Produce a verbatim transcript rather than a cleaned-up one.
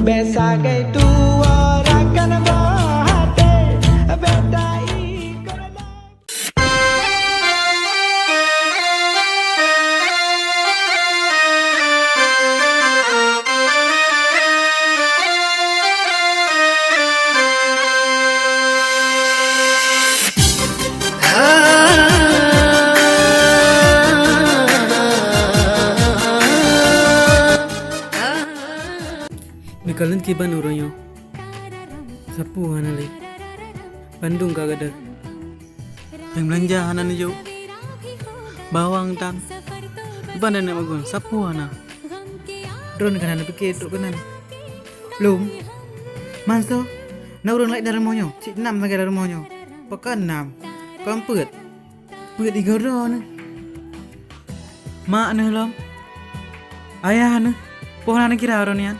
Bèk sagai tuwoe rakan boh até, bèk taikot lom. Neukalon kiban uroe nyoe, sapeue hana lé, bandum ka gadôh. Nyang beulanja hana neujok, bawang tang, ban dan nak magun, sapeue hana. Droeneuh ka hana neupike trok keunan. Lom, manso, na ureueng laén lam rumoh nyoe, cit nam sagai lam rumoh nyoe. Pakon nam, kon peuet. Peuet igoe droeneuh. Mak neuh lom, ayah neuh, peue hana neukira droeneuh nyan.